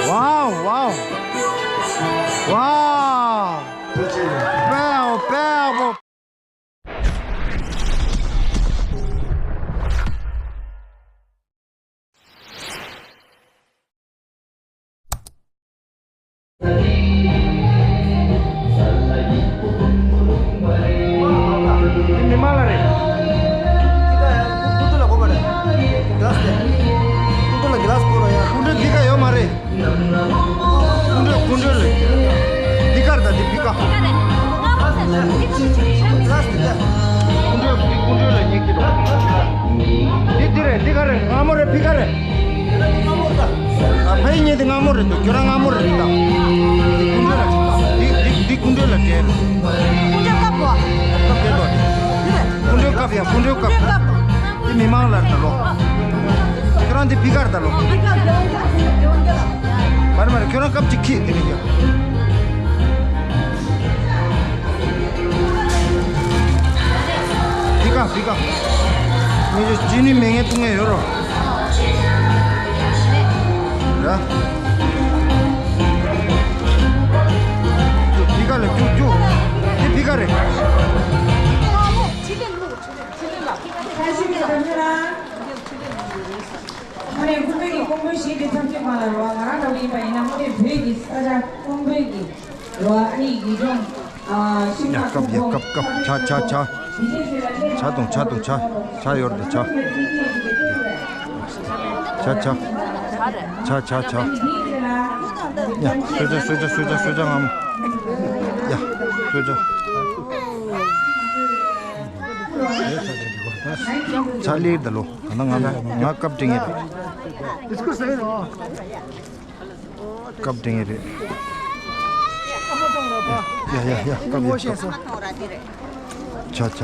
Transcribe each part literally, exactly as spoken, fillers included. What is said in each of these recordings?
Wow, wow. Wow. Bravo, bravo. མི་མང་ལ་རེད། སྐུ་མདུན་ལ་གོ་བ་རེད། གི་ལཱ་སི་དེ། སྐུ་མདུན་ལ་གི་ལཱ་སི་བསྐོར་རོགས་ཡ། སྐུ་མདུན་འདི་ག་ཡོད་མ་རེད། སྐུ་མདུན་སྐུ་མདུན་ལ། འདི་གར་ད་འདི་ཕི་ཀ། གི་ལཱ་སི་དེ། སྐུ་མདུན་འདི་སྐུ་མདུན་ལ་ཉེ་གི་རོ། འདི་འདི་རེད། འདི་ག་རེད། སྔ་མོ་རེད། ཕི་ཀ་རེད། ཨ་ཕའི་ཉེ་དེ་སྔ་མོ་རེད་འདུག་ཁྱོད་རང་སྔ་མོ་རེད་འདུག་འདི་སྐུ་མདུན་ལ་འདི་འདི་འདི་སྐུ་མདུན་ལ་སྤྲད། སྐུ་མདུན་སྐབས་པོ། སྐབས་སྤྲད་དོ། སྐུ་མདུན་སྐབས་ཡ། སྐུ་མདུན་སྐབས། འདི་མི་མང་ལ་ད་ལོ། ཁྱོད་རང་འདི་ཕི་ཀར་ད་ལོ། མ་རེད་མ་རེད། ཁྱོད་རང་སྐབས་ཅིག་ཁྱི་དེ་ནས་ཡ། ཕི་ཀ་ཕི་ཀ། ངས་ཅི་ནི་མེད་ངས་ཐུག་ངས་ཡོད་རོ། ར། ཕི་ཀ་ལ་ཅུ་ཅུ། འདི་ཕི་ཀ་རེད། ཁ་ཤས་ཀྱི་ཐམས་ཅད་ལ། ཁོ་རེ་ཁོང་ཚོའི་གི་ཀོང་པོའི་གཞིས་དེ་ཐམས་ཅད་མ་ལ་རོ། ང་རང་འདྲ་བོ་ཡིན་པ་ཡིན་ན་ཁོ་རེ་བོད་ཀྱི་ས་ཆ་ཀོང་པོའི་གི་རོ། ཨ་ནི་ཡི་ལྗོངས་ཤིང་ཡ་ནགས་སྐབས་ཡ་སྐབས་སྐབས། ཇ་ཇ་ཇ། ཇ་དང་ཇ་དང་ཇ། ཇ་ཡོད་རེད། ཇ། ཇ་ཇ། ཇ་ཇ་ཇ། ཡ་གསོལ་ཇ་གསོལ་ཇ་གསོལ་ཇ་གསོལ་ཇ་སྔ་མོ། ཡ་གསོལ་ཇ། ཇ་ལེར་ད་ལོ། ད་ང་ང་སྐབས་དྲན་ངེས་རེད། སྐབས་དྲན་ངེས་རེད། ཡ་ཡ་ཡ་སྐབས་ཡ་སྐབས། ཇ་ཇ།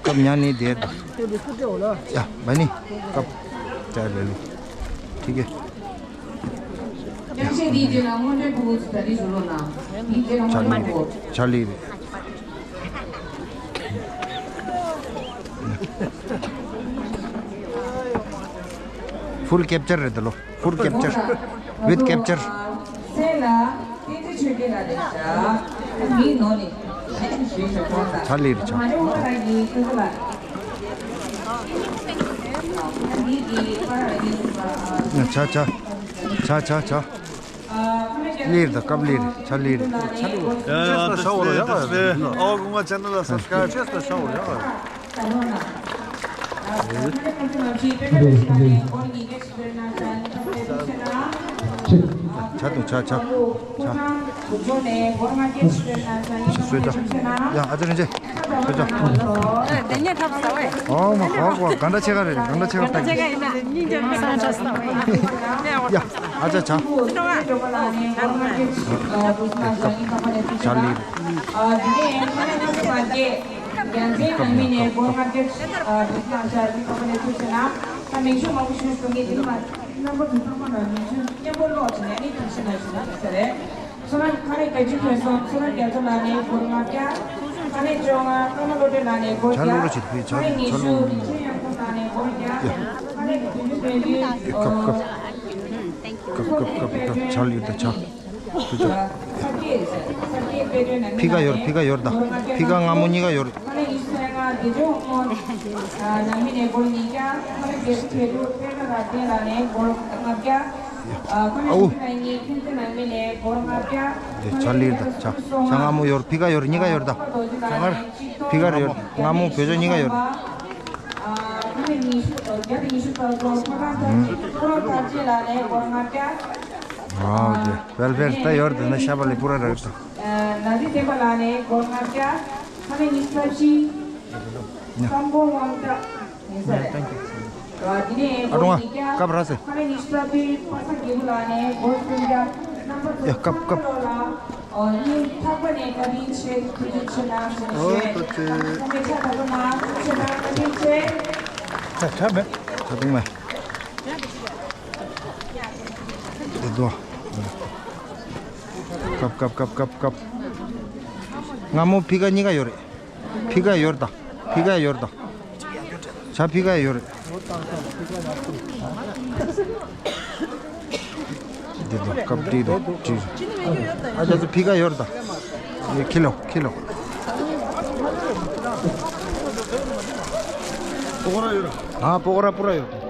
སྐབས་ཉ་ནི་དེར་ད། ཡ་མ་ནི་སྐབས། ཇ་ལེ་ལུ། ཁྲིག་གེ། ཇ་ལེ་རེད། Full capture རེད་ད་ལོ། Full capture with capture. ཇ་ལེར་ཇ། ཇ་ཇ། ཇ་ཇ་ཇ། ལེར་ད་སྐབས་ལེར་ཇ་ལེར། Честно, шоу, я. Ого, мы честно, да, сашка. Честно, шоу, я. ཇ་དང་ཇ་ཇ་ཇ། གསོལ་ཇ། ཡ་ཨ་ཅེ་རིན་ཆེན། གསོལ་ཇ། ཨོ་མ་གོ་གོ། ག་འདྲ་ཆེ་ག་རེད། ག་འདྲ་ཆེ་ག་རེད། ག་འདྲ་ཆེ་ག་རེད། སྙིང་རྗེ་མོ། ཡ་ཨ་ཅེ་ཇ། ཇ་ལེར། རྒྱལ་མཚན་ནང་མི་ནས་སྒོར་ལྔ་བརྒྱ་ཞིག་བུ་ཚ་ཞག་གི་ཁ་པར་ནས་ཐུག་ཕྱིན་ན། ད་མིང་གཞུང་མང་པོ་ཞུས་སོང་ངས་དེ་མ་རྣམ་པ་ཚོ་ཚང་མ་ལ་མིང་གཞུང་མཉམ་པོ་ཀློག་བྱས་ནས་ནི་ཐུག་ཕྱིན་ན་ཞུ་ན་ཐུག་ས་རེད། བསོད་ནམས་ཁ་ནས་བརྒྱད་ཅུ་ཐོན་སོང་། བསོད་ནམས་རྒྱ་མཚོ་ལགས་ནས་སྒོར་ལྔ་བརྒྱ། ཁ་ནས་བཅོ་ལྔ་ཀརྨ་བློ་གྲོས་ལགས་ནས་སྒོར་བརྒྱ། ཁ་ནས་ཉི་ཤུ་རིན་ཆེན་དབྱངས་ཕུན་ལགས་ནས་སྒོར་བརྒྱ། ཁ་ནས་བདུན་ཅུ་དོན་བདུན། སྐབས་སྐབས། སྐབས་སྐབས་སྐབས་སྐབས། ཇ་ལེར་ད་ཇ། ཕི་ཀ་ཡོད། ཕི་ཀ་ཡོད་ད། ཕི་ཀ་སྔ་མོ་གཉིས་ཀ་ཡོད། ཨའུ། དེ་ཇ་ལེར་ད་ཇ། ཇ་སྔ་མོ་ཡོད། ཕི་ཀ་ཡོད། གཉིས་ཀ་ཡོད་ད། ཕི་ཀ་ཡོད། སྔ་མོ་བོད་ཇ་གཉིས་ཀ་ཡོད། ཨའུ་དེ། ཝེལ་ཕེར་ད་ཡོད་དེ་ན་ཤ་བ་ལི་པུ་ར་ར་ཡོད་ད། ན་ཟི་བསྟན་པ་ལགས་ནས་སྒོར་ལྔ་བརྒྱ། ཁ་ནས་ཉི་ཤུ་རྩ་བཞི། བསམ་དགོངས་དབང་གྲགས་ཡིན་ས་རེད། དེ་ནས་ཨ་ཀྲུང་ཨ་སྒོར་ཉིས་བརྒྱ། སྐབས་ར་སེ། ཁ་ནས་ཉི་ཤུ་རྩ་བདུན་པ་ས་རྒྱལ་པོ་ལགས་ནས་སྒོར་སུམ་བརྒྱ། རྣམ་པ་ཚོ་ཡ་སྐབས་སྐབས། ཚང་མ་ལ་ ཨོ། ཉིན་ཐག་པ་ནས་བཀའ་དྲིན་ཆེ། ཐུགས་རྗེ་ཆེ་གནང་ཞེས་ཨོ་བཤད། ཐུགས་རྗེ་ཆེ། ཚང་མས་ཕྱག་དྲག་པོ་གནང་། ཐུགས་རྗེ་ཆེ་གནང་། བཀའ་དྲིན་ཆེ། ད་ད་མེད། ད་དུང་མེད། འདི་དོ། སྐབས་སྐབས་སྐབས་སྐབས་སྐབས། སྔ་མོ་ཕི་ཀ་གཉིས་ཀ་ཡོད་རེད། ཕི་ཀ་ཡོད་རེད་ད། ཕི་ཀ་ཡོད་རེད་ད། ཆ་ཕི་ཀ་ཡོད་རེད། འདི་དོ་སྐབས་འདི་དོ་བྲིས། ཨ་ཅག་ཚོ་ཕི་ཀ་ཡོད་རེད་ད། ཁྱི་ལོ་ཁྱི་ལོ། ཨ་སྤོ་ར་སྤོ་ར་ཡོད་རེད།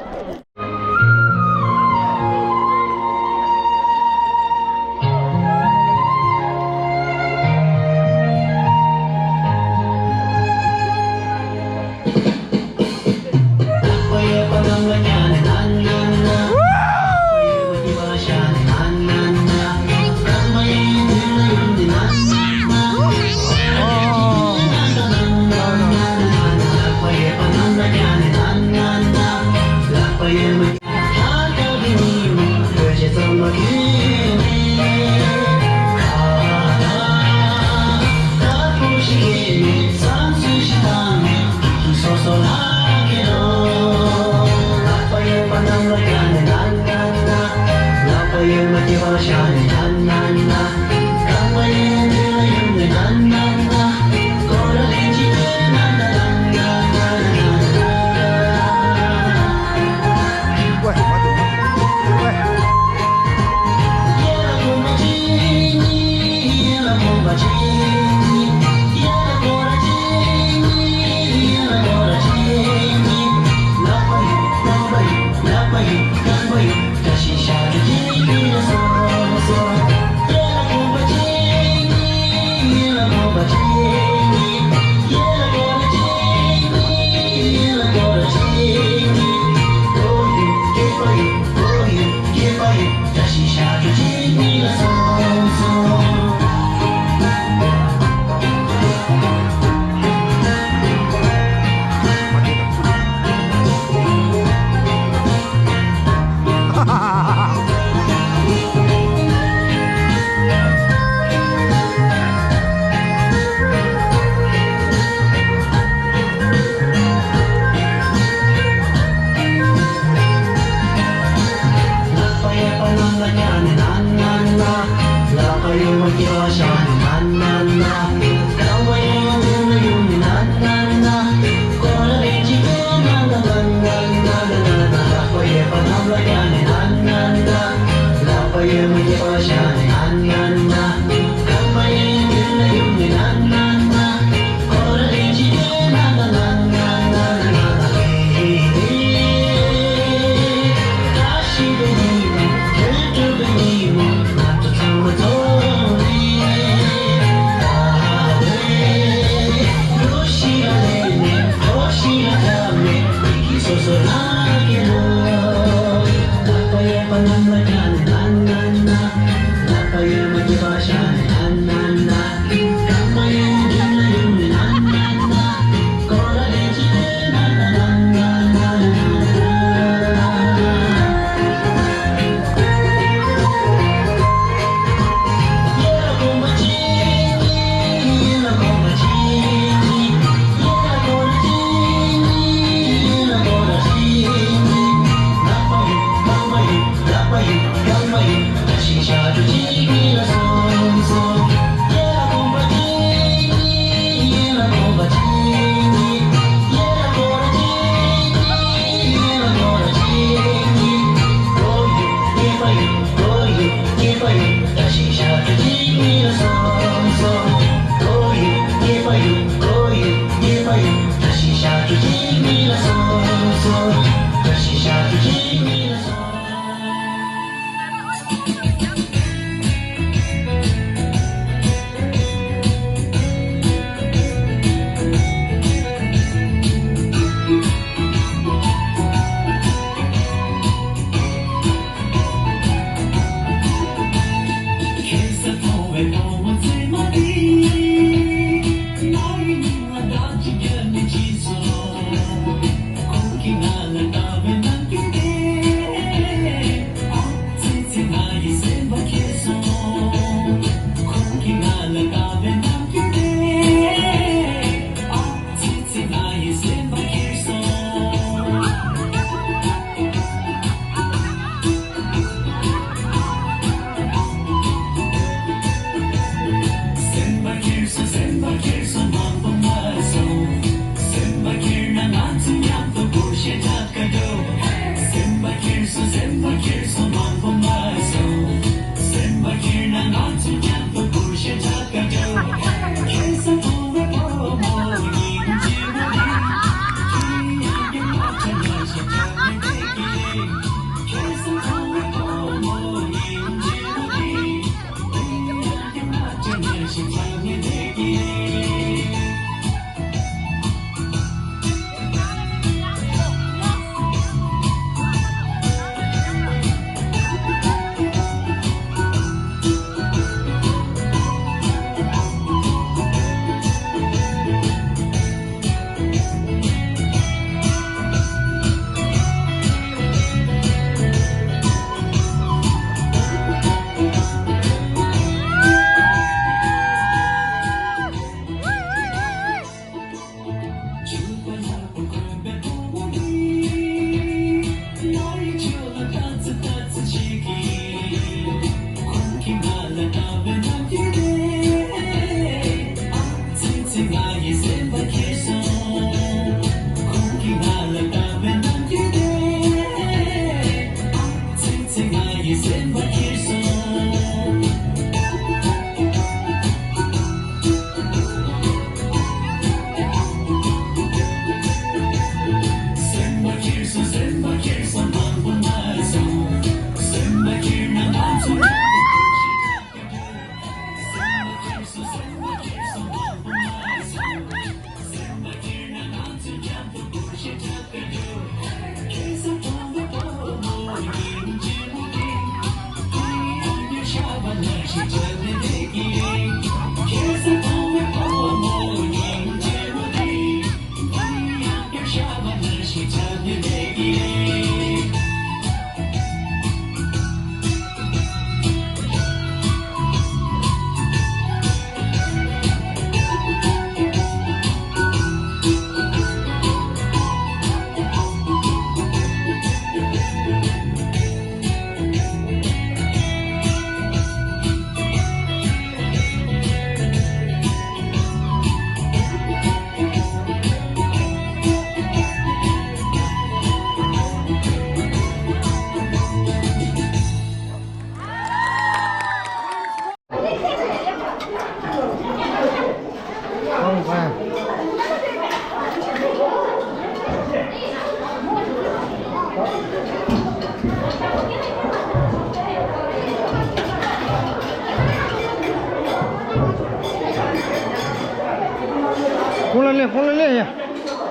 ཁོང་ལ་ལེན། ཁོང་ལ་ལེན་ཡ།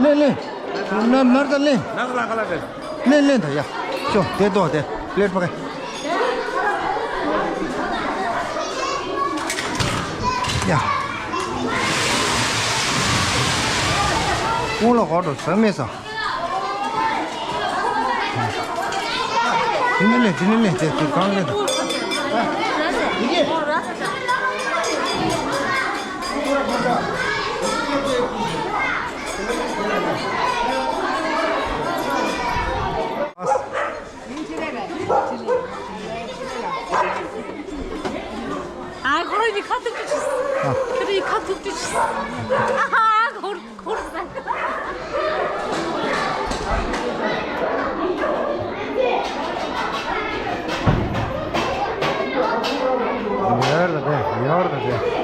ལེན་ལེན། ནར་ནར་ད་ལེན། ནར་ལ་ཁ་ལ་ལེན། ལེན་ལེན་ད་ཡ། ཤོ་དེ་ཏོ་དེ་པླེཊ་ཕ་གི། ཡ། ཁོང་ལ་གོ་འགྲོ་ཟ་མེད་ས། དེ་ནས་ལེན། དེ་ནས་ལེན། དེ་དེ་གང་ལེན་ད། ཨ་ཁོ་རང་གི་ཁ་ཐུག་ཏུ་ཆུ། ཨ། ཁོ་རང་གི་ཁ་ཐུག་ཏུ་ཆུ། ཨ་ཧ་ཁོ་རང་། ཁོར་ཟ། ཡར་ལ་དེ། ཡར་ལ་དེ།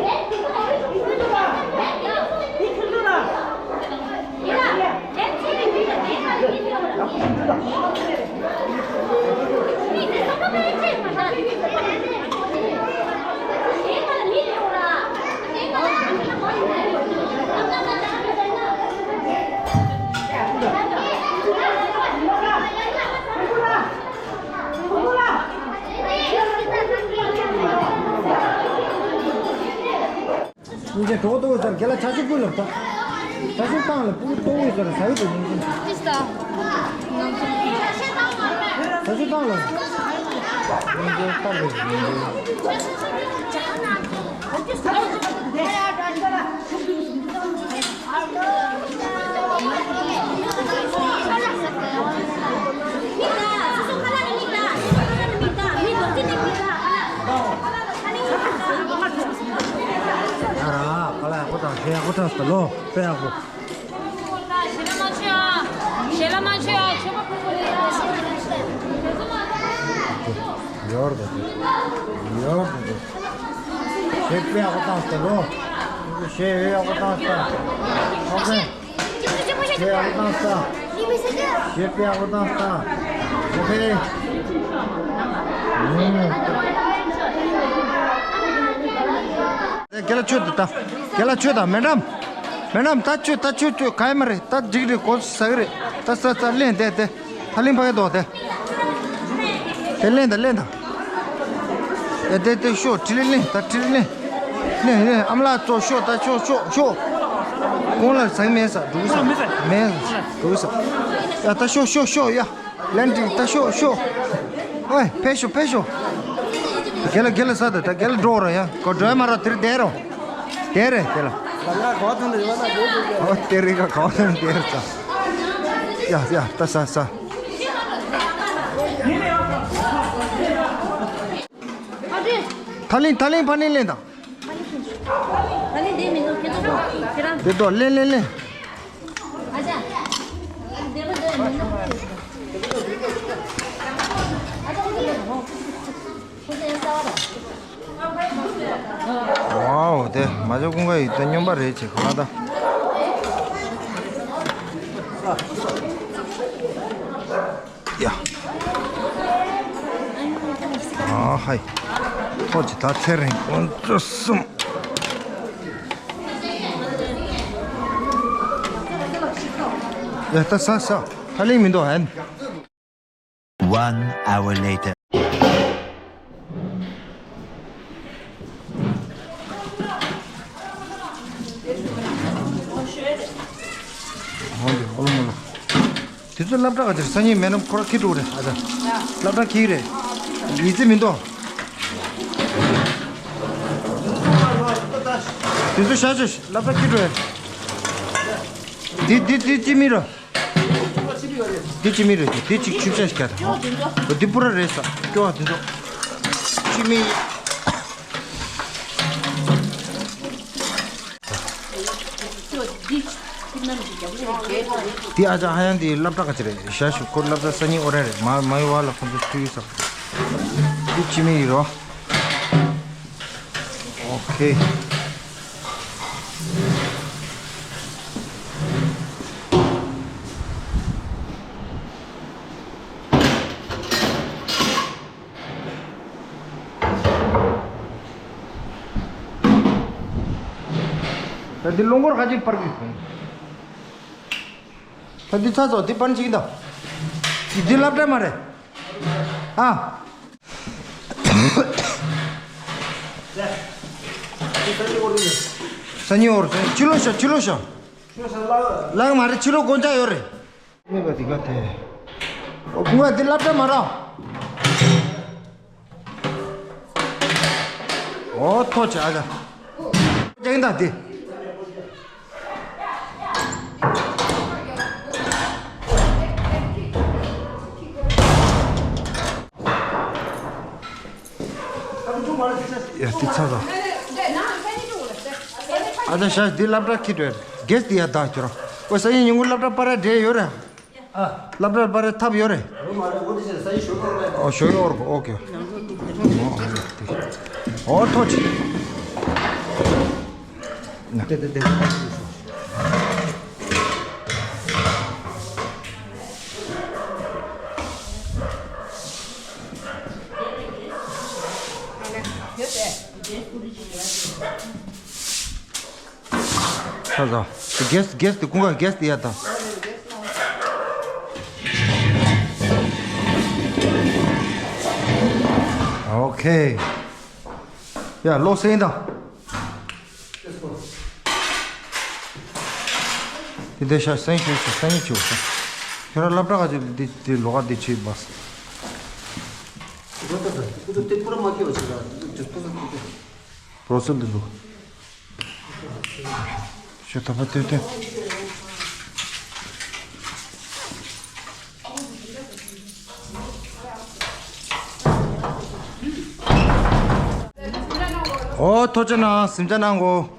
སྙིང་རྗེ་གྲོགས་ཏོ་ཟེར་རྒན་ལགས་ཆ་ཤས་ཕུལ་ལབ་ད། ཆ་ཤས་བཏང་ལ་ཕུལ་ཏོ་ཟེར་ཟ་ཡི་དོ་སྙིང་རྗེ། ཅི་ལྟ། ཆ་ཤས་བཏང་ལ། སྙིང་རྗེ་ལྟ་དགོས་སྙིང་རྗེ། ཨ་ར། ཁ་ལག་ཡག་པོ་དང་ཞལ་ཡག་པོ་དྲངས་སོང་ལོ། དཔེ་ཡག་པོ། ཞལ་ལག་མ་མཆོད་ཨ། ཞལ་ལག་མ་མཆོད་ཨ། མཆོད་པ་ཕུལ་དགོས་རེད་ཨ། ཡོར་དེ། ཡོར་དེ། ཞལ་དཔེ་ཡག་པོ་བཏང་སྟེ་ལོ། ཞལ་ཡག་པོ་བཏང་སྟེ། ཨོ་ཁེ། ཞལ་ཡག་པོ་བཏང་སྟེ། ཨོ་ཁེ། ཞལ་དཔེ་ཡག་པོ་བཏང་སྟེ། ཨོ་ཁེ། ཨུམ། རྒན་ལགས་ཆོས་དང་། རྒན་ལགས་ཆོས་དང་། མེ་འགྲམ། མེ་འགྲམ། ད་ཆོས། ད་ཆོས་ཆོས་ག་ཡེ་མ་རེད། ད་འགྲིག་རེད། གོ་ས་གི་རེད། ད་ས་ས་ལེན་དེ་དེ། ད་ལིང་ཕ་གི་དོ་དེ། དེ་ལེན་དང་། ལེན་དང་། ཡ་དེ་དེ་ཤོག་ཁྲི་ལི་ལེན། ད་ཁྲི་ལི་ལེན། ལེན་ལེན། ཨ་མ་ལགས་ཚོ་ཤོག་ད་ཤོག་ཤོག་ཤོག་ཁོང་ལ་ཟ་གི་མེད་ས། འགྲོ་གི་ས་མེད་ས། འགྲོ་གི་ས། ཡ་ད་ཤོག་ཤོག་ཤོག་ཡ། ལན་ཀྲིག་ད་ཤོག་ཤོག་ཨོའི་ཕེབས་ཤོག་ཕེབས་ཤོག་རྒན་ལགས་རྒན་ལགས་ས་ད་ད་རྒན་ལགས་འགྲོ་རོགས་ཡ། གོ་འགྲོ་ཡ་མ་རོགས། དེར་བསྡད་རོགས། དེར་རེད་དེ་ལ། ལམ་ཁ་གོ་ཐང་དུ་ཡོད་ན་འགྲོ་དགོས་ཀྱི། ཨོ་དེ་རེད་ཀ་གོ་ཐང་དེར་ས། ཡ་ཡ་ད་ས་ས། ཐ་ལིང་ཐ་ལིང་ཕ་ནི་ལེན་དང་། ད་ནི་འདི་མི་འདུག་ཁྱེད་ཚོ་ཁྱེད་རང་འདི་དོ་ལེན་ལེན་ལེན། ཨ་ཅག་འདི་རུ་འདི་མི་འདུག་ཨ་ཅག་འདི་རུ་འདི་ཡང་ས་བ་ར། ཝའོ་དེ་མ་ཇོ་ཀུན་དགའ་ཡི་ད་སྨྱོན་པ་རེད་ཅེས་ག་ལ་ད། ཡ། ཨ་ཧའི། ཐོག་ཅི་ད་ཚེ་རིང་ཀུན་སྤྱོད་གསུམ། ཡ་ད་ས་ས་ཧ་ལིང་མི་འདུག་ཧན། One hour later. ཨོ་ལོ་ཨོ་ལོ་མོ་ལོ། དེ་ཚོ་སློབ་གྲྭ་ག་ཚོད་སང་ཉིན་མེ་ནམ་ཁོ་ར་ཁྱི་འགྲོ་རེད། ཨ་ད་སློབ་གྲྭ་ཁྱི་རེད། ཡིད་ཚིམ་མི་འདུག་དེ་ཚོ་ཤ་ཤ་སློབ་གྲྭ་ཁྱི་འགྲོ་རེད། དེ་དེ་དེ་ཅི་མི་ར། འདི་ཅི་མི་རེད། འདི་གཅིག་ཆུ་ཚད་ཞིག་རྒྱག་དང་། འདི་པུ་ར་རེད་ས། སྐྱོ་བ་འདི་ཚོ་ཅི་མི། འདི་ཨ་ཅག་ཧ་ཡང་འདི་སློབ་གྲྭ་ག་ཅི་རེད། ཞག་ཞུ་ཁོ་སློབ་གྲྭ་སང་ཉིན་ཨོ་ར་རེད། མ་མ་ཡོ་བ་ལ་ཁོང་ཚོ་ཁྲུ་ཡི་ས། འདི་ཅི་མི་ཡི་རོ། ཨོ་ཁེ། ད་འདི་རླུང་འཁོར་ཁ་ཅིག་པར་གི། ད་འདི་ཚ་ཚོ་འདི་པར་ཅིག་ད། འདི་སློབ་གྲྭ་མ་རེད། ཨ། སང་ཉིན་འོར་ཕྱི་ལོགས་ཤོག་ཕྱི་ལོགས་ཤོག་ལགས་མ་རེད། ཕྱི་ལོགས་དགོང་ཅག་ཡོད་རེད། མེད་པ་འདི་ག་དེ། ཨོ་ཁུ་བ་འདི་སློབ་གྲྭ་མ་རེད། ཨོ་ཐོ་ཆ་ཨ་ད། ཅང་ད་དེ། ཡ་དེ་ཚ་ཚ། ཨ་ད་ཤ་འདི་སློབ་གྲྭ་ཁྱི་འདྲ། གེས་འདི་ཡ་ད་ཁྱོད་རང་། ཨོ་སང་ཉིན་ཉིན་གུང་སློབ་གྲྭ་པར་ར་འདྲེ་ཡོད་ར། སློབ་གྲྭ་པར་ར་ཐབ་ཡོད་རེད། ཨོ་ཞོ་ཡོད་རོགས། ཨོ་ཁེ། ཨོ་ཐོ་ཆི། ཚ་ཚ། གེས་གེས་དེ་ཀུན་དགའ་གེས་དེ་ཡ་ད། ཨོ་ཁེ། ཡ་ལོ་སེང་ད། དེ་དེ་ཤ་སེང་ཤོད་ཤ་སེང་ཉི་ཆུ་ཤ། ཁྱོད་རང་སློབ་གྲྭ་ག་ཅིག་དེ་དེ་ལོ་ག་དེ་ཆེ་བས། ཁོ་ཚོ་དེ་པུ་ར་མ་ཁེ་བ་ཞིག་ལ་ཇུས་པོ་ཟ་ཐུབ་ཀྱི། པྲོ་སེལ་དུ་འདུག་ཤོ་ཐ་པ་ཏོ་ཏོ། ཨོ་ཐོ་ཅན་ན་སིམ་ཅན་ན་གོ།